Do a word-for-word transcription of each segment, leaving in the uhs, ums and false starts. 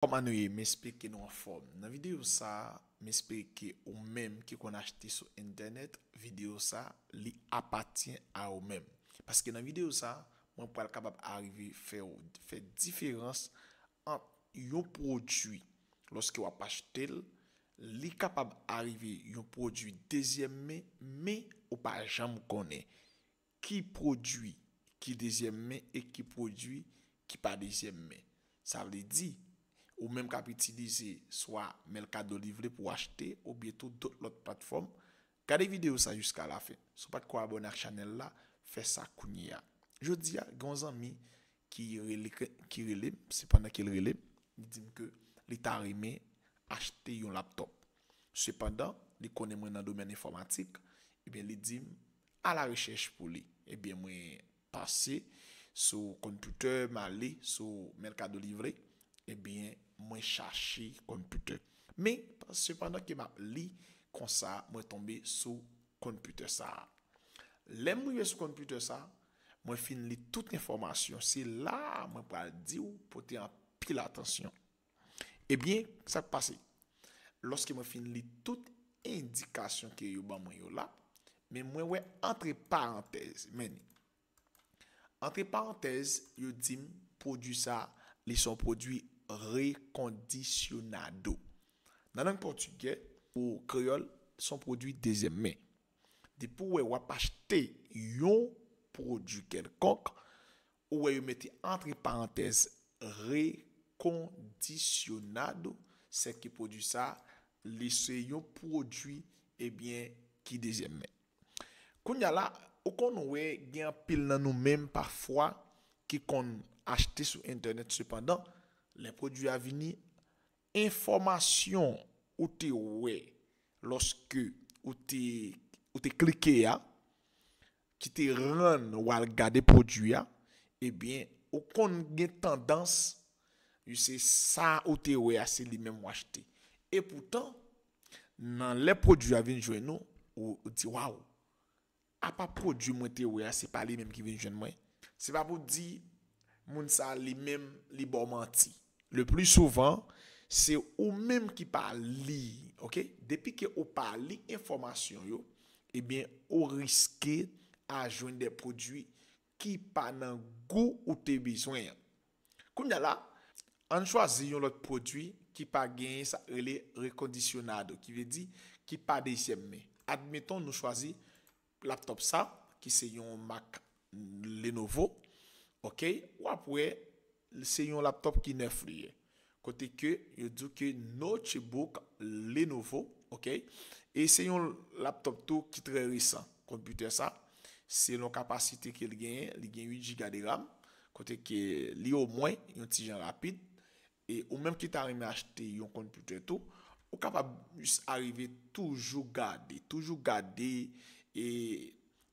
Kòman nou ye? M espere ke nou anfòm. Nan videyo sa a, m espere ke ou menm ki konn achte sou entènèt, videyo sa a, li apatyen a ou menm. Paske nan videyo sa a, mwen pral kapab arive fè w, fè diferans ant yon pwodui, lòske w ap achte l, li kapab arive yon pwodui dezyèm men, men ou pa janm konnen ki pwodui ki dezyèm men e ki pwodui ki pa dezyèm men. Sa vle di, ou menm k ap itilize swa Mercado Libre pou w achte oubyen tou dòt lòt platfòm, gade videyo sa jiska lafen. Si w pa t ko abòne ak chanèl la, fè sa kounye a. Jodi a, gen yon zanmi ki rele, ki rele m, sepandan ke l rele m, li di m ke li ta renmen achte yon laptòp. Sepandan, li konnen mwen nan domèn enfòmatik, ebyen, li di m, al a rechèch pou li. Ebyen, mwen pase sou konpitè, m ale sou Mercado Libre, ebyen, mwen chache konpitè. Men, sepandan ke m ap li konsa, mwen tonbe sou konpitè sa a. Lè m rive sou konpitè sa a, mwen fin li tout enfòmasyon. Se la a mwen pral di w pote anpil atansyon. Ebyen, sa k pase? Lòske mwen fin li tout endikasyon ke yo ban mwen yo la, men mwen wè antre parantèz, men ni. Antre parantèz, yo di m pwodui sa, li se yon pwodui rekondisyonado. Nan lang pòtigè, pou kreyòl, se yon pwodui dezyèm men. Depi w wè w ap achte yon pwodui kèlkonk, ou wè yo mete antre parantèz rekondisyonado, sèke pwodui sa, li se yon pwodui, ebyen, ki dezyèm men. Kounye a la, ou konn wè gen anpil nan nou menm pafwa ki konn achte sou entènèt, sepandan, lè pwodui a vini, enfòmasyon ou te wè lòske ou te, ou te klike a, ki te rann w al gade pwodui a, ebyen, ou konn gen tandans, se sa ou te wè a, se li menm w achte. Epoutan, nan lè pwodui a vin jwenn ou, ou, ou di, waw, apa pwodui mwen te wè a, se pa li menm ki vin jwenn mwen. Se pa pou di moun sa li menm li ba w manti. Le pli souvan, se ou menm ki pa li, oke? Depi ke ou pa li enfòmasyon yo, ebyen, ou riske a jwenn de pwodui ki pa nan gou ou te bezwen an. Kounye a la, ann chwazi yon lòt pwodui ki pa genyen sa rele rekondisyonado, ki vle di ki pa dezyèm men. Admeton nou chwazi laptòp sa, ki se yon mak Lenovo, oke, w ap wè se yon laptòp ki nèf li ye. Kote ke yo di w ke notebook Lenovo, oke, e se yon laptòp tou ki trè resan. Konpitè sa, selon kapasite ke l genyen, li gen uit jiga de ram, kote ke li omwen yon ti jan rapid, e ou menm ki ta renmen achte yon konpitè tou, ou kapab jis arive toujou gade, toujou gade, e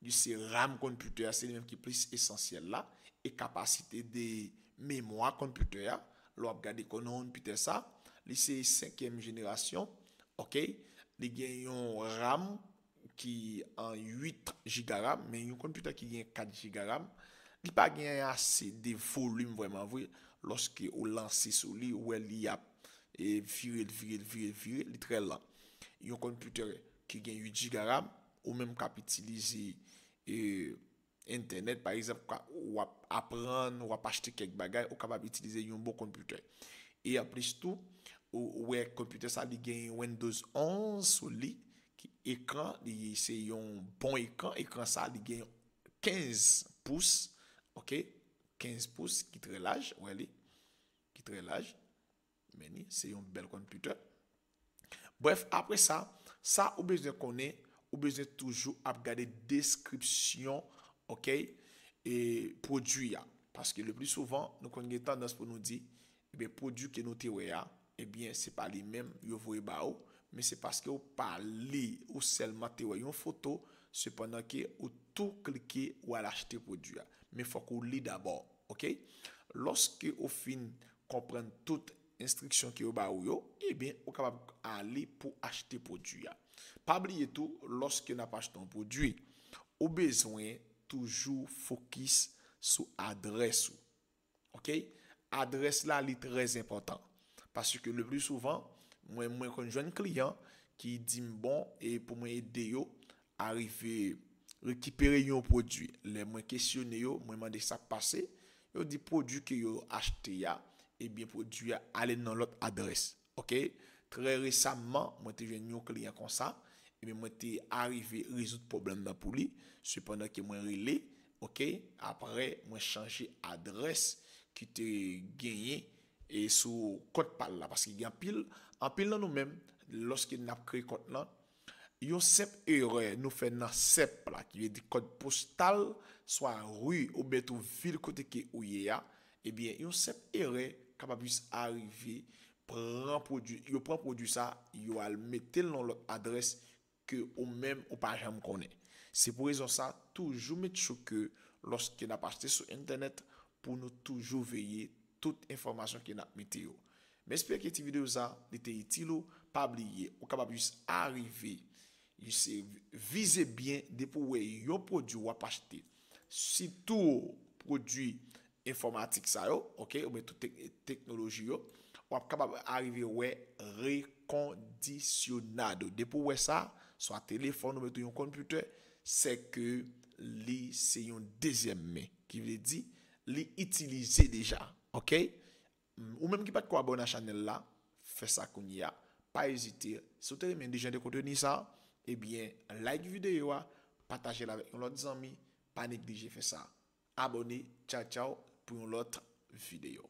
li se ram konpitè a, se li menm ki plis esansyèl la, e kapasite de memwa konpitè a, lè w ap gade konpitè sa, li se senkyèm jenerasyon, oke, li gen yon ram ki an uit jiga ram, men yon konpitè ki gen kat jiga ram, li pa gen ase de volim vrèman vre. Lòske ou lanse sou li, ou wè li ap, e, vire l, vire l, vire l, vire l, li trè lan. Yon konpitè ki gen uit jiga ram, ou menm k ap itilize, e, entènèt, pa egzanp, w ap aprann, w ap achte kèk bagay, ou kapab itilize yon bon konpitè. E anplis tou, ou, ou wè konpitè sa, li gen Windows onz sou li, ki ekran, li se yon bon ekran. Ekran sa, li gen kenz pous, oke? Kenz pous, ki trè laj, wè li, ki trè laj. Men ni, se yon bèl konpitè. Brèf, apre sa, sa ou bezwen konnen, ou bezwen toujou ap gade deskripsyon, oke, e pwodui a. Paske le pli souvan, nou konn gen tandans pou nou di, ebyen, pwodui ke nou te wè a, ebyen, se pa li menm yo voye ba ou, men se paske ou pa li, ou sèlman te wè yon foto, sepandan ke ou tou klike, ou al achte pwodui a. Men fòk ou li dabò, oke? Lòske ou fin konprann tout enstriksyon ke yo ba ou yo, ebyen, ou kapab ale pou achte pwodui a. Pa bliye tou, lòske n ap achte yon pwodui, ou bezwen toujou fokis sou adrès ou. Oke? Adrès la, li trè enpòtan. Paske le pli souvan, mwen, mwen konn jwenn kliyan ki di m bon, e pou mwen ede yo arive rekipere yon pwodui. Lè mwen kesyone yo, mwen mande sa k pase, yo di pwodui ke yo achte a, ebyen pwodui a ale nan lòt adrès. Ok? Trè resaman, mwen te jwenn yon kliyan konsa, ebyen mwen te arive rezoud pwoblèm nan pou li, sepandan ke mwen rele, ok? Apre, mwen chanje adrès ki te genyen e sou kont pa l la, paske gen anpil, anpil nan nou menm, lòske n ap kreye kont lan, yon senp erè nou fè nan sèp la, ki vle di kòd postal, swa ri oubyen tou vil kote ke ou ye a, ebyen, yon senp erè kapab jis arive, pran pwodui, yo pran pwodui sa, yo al mete l nan lòt adrès ke ou menm ou pa janm konnen. Se pou rezon sa, toujou make sure ke lòske n ap achte sou entènèt, pou nou toujou veye tout enfòmasyon ke n ap mete yo. M espere ke ti videyo sa, li te itil ou. Pa bliye, ou kapab jis arive, jis vize byen depi w wè yon pwodui w ap achte, sitou pwodui enfòmatik sa yo, ok, oubyen tout tek-, teknoloji yo, w ap kapab arive wè rekondisyonado. Depi w wè sa, swa telefòn oubyen tou yon konpitè, se ke li se yon dezyèm men, ki vle di li itilize deja, ok? Ou menm ki pa t ko abòne a chanèl la, fè sa kounye a. Pa ezite, si w te renmen de jan de konteni sa, ebyen, like videyo a, pataje l avèk yon lòt zanmi, pa neglije fè sa. Abòne, tchaw tchaw, pou yon lòt videyo.